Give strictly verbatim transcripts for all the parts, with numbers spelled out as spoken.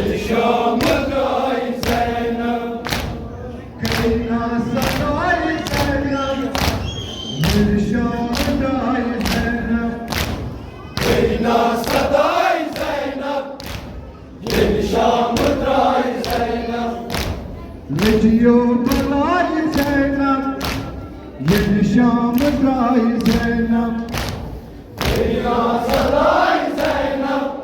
شام درٛاے زینب۔ کٔرِو نا صداے زینب، ییٚلہِ شام درٛاے زینب۔ کٔرِو نا صداے زینب، ییٚلہِ شام درٛاے زینب۔ لٔجِیو بلاے زینب، ییٚلہِ شام درٛاے زینب۔ کٔرِو نا صداے زینب،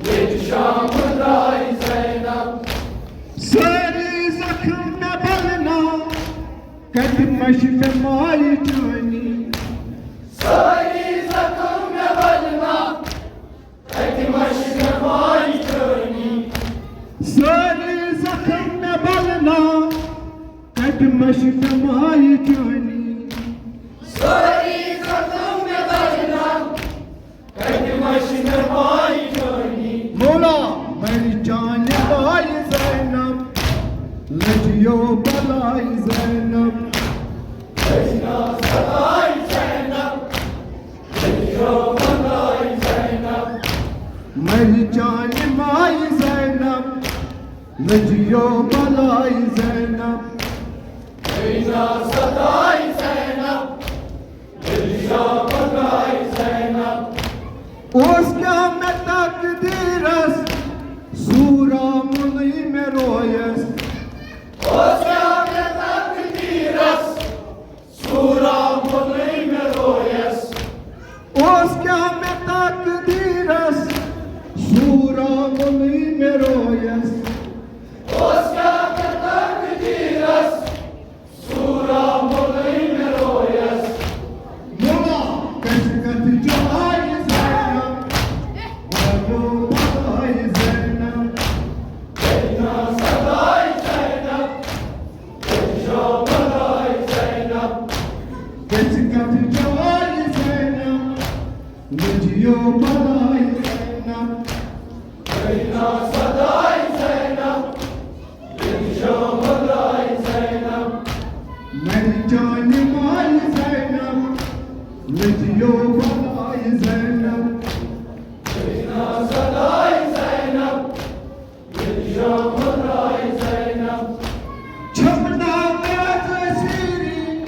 ییٚلہِ شام درٛاے زینب۔ سٲری زخم مےٚ بلنا، کتہِ مشہِ مےٚ مایہِ چٲنی۔ سٲری زخم مےٚ بلنا، کتہِ مشہِ مےٚ مایہِ چٲنی۔ سٲری زخم مےٚ بلنا، کتہِ مشہِ مےٚ مایہِ چٲنی۔ سٲری زخم مےٚ بلنا، کتہِ مشہِ مےٚ مایہِ چٲنی۔ مولا، مَرِ چانہِ مایہِ زینب، لٔجِیو بلاے زینب۔ کٔرِو نا صداے زینب، ییٚلہِ شام درٛاے زینب۔ مَرِ چانہِ مایہِ زینب، لٔجِیو بلاے زینب۔ کٔرِو نا صداے زینب، ییٚلہِ شام درٛاے زینب۔ اوس کیٛاہ مےٚ تقدیٖرس، سوٗرا مُلٕے مےٚ رویس۔ اوس کیٛاہ مےٚ تقدیٖرس، سوٗرا مُلٕے مےٚ رویس۔ اوس کیٛاہ مےٚ تقدیٖرس، سوٗرا مُلٕے مےٚ رویس۔ اوس کیٛاہ مےٚ تقدیٖرس، سوٗرا مُلٕے مےٚ رویس۔ مولا، کَتہِ کَتہِ جاے زینب، وَنو بلاے زینب۔ کٔرِو نا صداے زینب، ییٚلہِ شام درٛاے زینب۔ کَتہِ کَتہِ جاے زینب، لٔجِیو بلاے زینب۔ کٔرِو نا صداے زینب، ییٚلہِ شام درٛاے زینب۔ مَرِ چانہِ مایہِ زینب، لٔجِیو بلاے زینب۔ کٔرِو نا صداے زینب، ییٚلہِ شام درٛاے زینب۔ چھپنا مےٚ آز اسیٖری،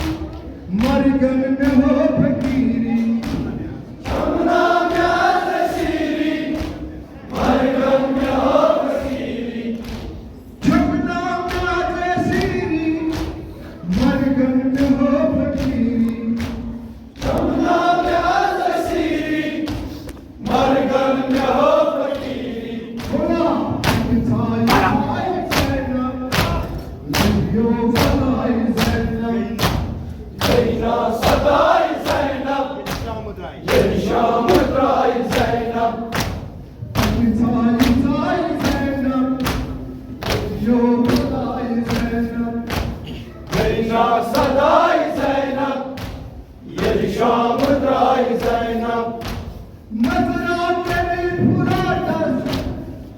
مرگن مےٚ ہٲو فقیٖری۔ چھپنا مےٚ آز اسیٖری، مرگن مےٚ ہٲو فقیٖری۔ چھپنا مےٚ آز اسیٖری، مرگن مےٚ ہٲو فقیٖری۔ چھپنا مےٚ آز اسیٖری، مرگن مےٚ ہٲو فقیٖری۔ غلام، ژھایہِ ژھایہِ زینب، لٔجِیو بلاے زینب۔ کٔرِو نا صداے زینب، ییٚلہِ شام درٛاے زینب۔ ژھایہِ ژھایہِ زینب، لٔجِیو بلاے زینب۔ کٔرِو نا صداے زینب، ییٚلہِ شام درٛاے زینب۔ نظرا کٔرِتھ فراتس،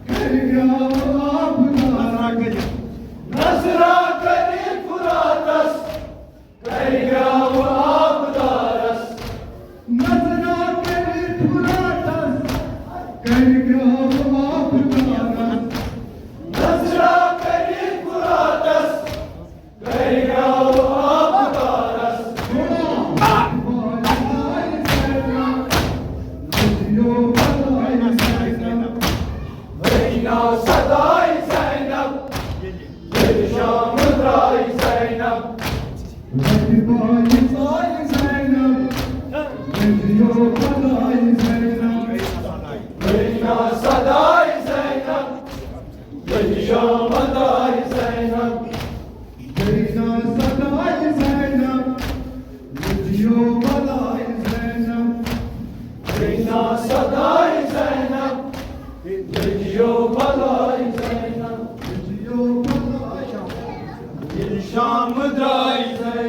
کٔرۍ گراو آب دارس۔ نظرا کٔرِتھ فراتس، کٔرۍ گراو آب دارس۔ نظرا کٔرِتھ فراتس، کٔرۍ گراو آب دارس۔ نظرا کٔرِتھ فراتس، کٔرۍ گراو آب دارس۔ کٔرِو نا صداے زینب، ییٚلہِ شام درٛاے زینب۔ کٔرِو نا صداے زینب، ییٚلہِ شام درٛاے زینب۔ کٔرِو نا صداے زینب، لٔجِیو بلاے زینب۔ کٔرِو نا صداے زینب، لٔجِیو بلاے زینب۔ لٔجِیو بلاے زینب۔ ییٚلہِ شام درٛاے زینب۔